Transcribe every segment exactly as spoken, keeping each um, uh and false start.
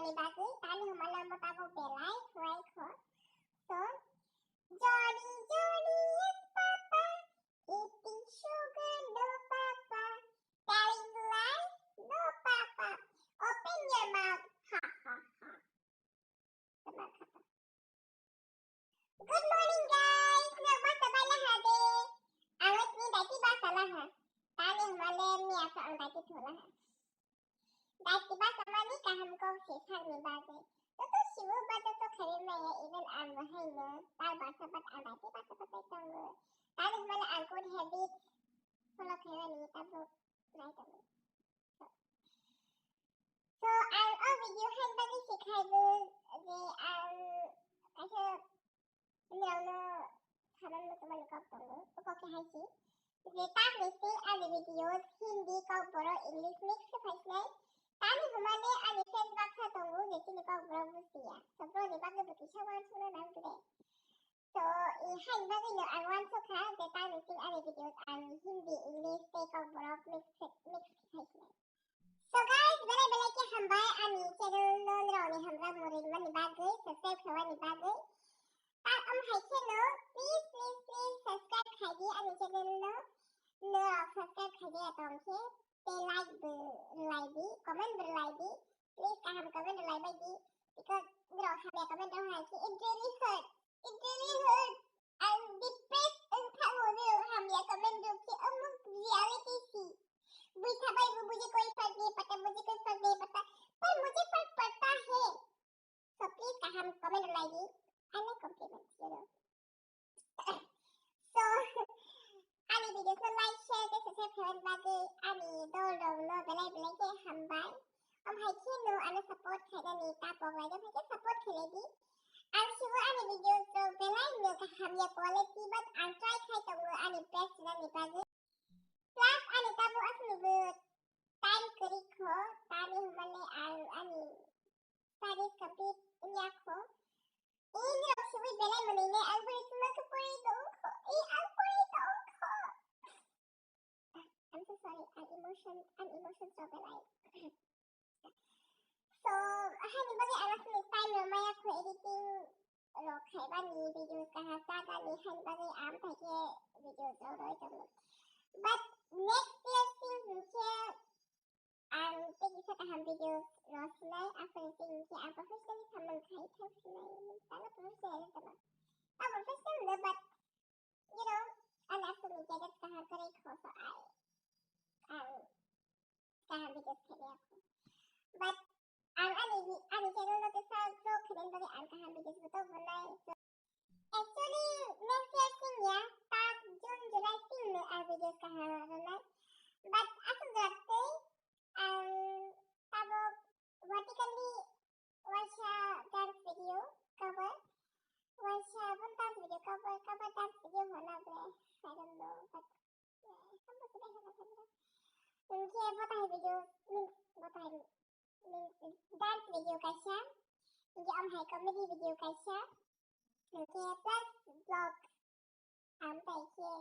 Ani bagwi tani hwnmale omo tabuk belai huai kho. So, Johnny, Johnny, yes, Papa, eating sugar, no, Papa, telling lies, no, Papa, open your mouth, ha, ha, ha. Tamar khata. Good morning, guys. Nok basa bai laha de. Ang tini daiti basa laha. Tani hwnmale miya sa ang daiti thwlaha. Daiti basa mani kaham kok se sakni bagwi. Joto sibo ba joto khairwi maya, even ang bo haino. Tal basa bat ang daiti basa batai tongo. Tani hwnmale ang good habit follow khaimani tabuk nai tongo. So, ang o video haini bagwi se khaibo je ang kaisa norokno saman muchungmani kok tongo. O kok khe hai se je tamni se ani videos Hindi, Kokborok, English mix khe phai sinai. Tamni hwnmani ani friends baksa tongo je chini Kokborok bujiya. So, broni bagwi bo kisa uansukna nang gle. So, i haini bagwino ang uansukha je tamni se ani videos ang Hindi, English tei Kokborok mix khe, mix khe khai sinai. So guys, belai belai khe hambai ani channel no norokni hamjakmung rinmani bagwi, subscribe khlaimani bagwi. Ta, um, hai kheno, please, please, please subscribe khai di ani channel no. Norok subscribe khai di tong khe, tei like bo rwlai di, comment bo rwlai di. Please kaham comment rwlai bai di, because norok hamya comment rw hai khe it really hurt. It really hurt. Ang depressed wng thango, norok hamya comment rw khe omo reality se. Buitha bai bo mujhe koi fark nahi padta, mujhe koi fark nahi padta, par mujhe fark padta hai. So please kaham comment rwlai di. I like compliments, you know. So, ani video no like, share tei subscribe khaimani bagwi ani dol rok no belai belai khe hambai. Om hai kheno ano support khainani ta pok lai, hai khe support khailai di. Ang sibo ani videos rok belai no kaham ya quality, but ang try khai tongo ani best rinani bagwi. Plus ani tabuk aswk ni bo time kwrwi kho, tamni hwnmale ang ani studies complete wngya kho. Norok sibui belai mwnwi nai ang bwrwi sima khe pori tong kho. I ang pori tong kho. I'm so sorry, I'm emotion, I'm emotion so belai. So, haini bagwi ang aswk time rw maya kho editing rok khaibani videos kaham chagani haini bagwi ang thaikhe videos rok roi tongo. But next year sing hinkhe ang tei kisa kaham videos rw sinai, aswk sing hinkhe ang professionally samung khai thang sinai, tamo professional tamo. Tamo professional no, but you know, ang aswk ni gadget kaham kwrwi kho, so I, ang kaham videos khainai kho. But ang ani, ani channel no tesa grow khainani bagwi ang kaham videos bo tongo nai. So, actually, next year sing ya, tak June, July sing no ang videos kaham rwnai. But aswk jora tei ang tabuk vertically waisa dance video cover, waisa bo dance video cover, cover dance video hwnna ble, I don't know, but, yeah, some people say that. Hinkhe bo tai video, means bo tai, means dance video kaisa, hinkhe omo hai comedy video kaisa, hinkhe plus vlog. Ang tai khe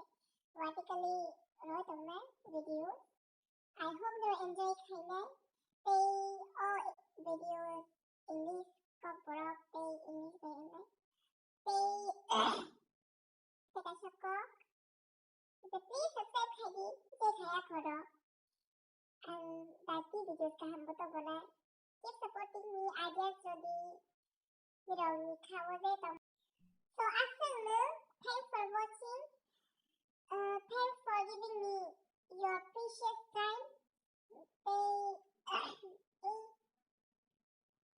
vertically roi tongnai video. I hope you enjoy khainai. Tei o video English Kokborok tei English bai wngnai. Tei tei kaisa kok. Tei please subscribe khai di, tei khaya khoro. Ang daiti videos kaham bo tongo nai. Keep supporting me, ideas jodi nirokni kha o je tong. So, aswkno, thanks for watching. Uh, thanks for giving me your precious time. Tei, tei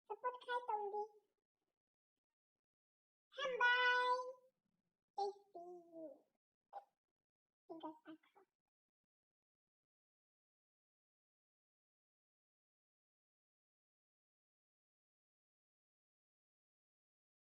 support khai tong di. Hambai. Tei see you. Fingers are crossed.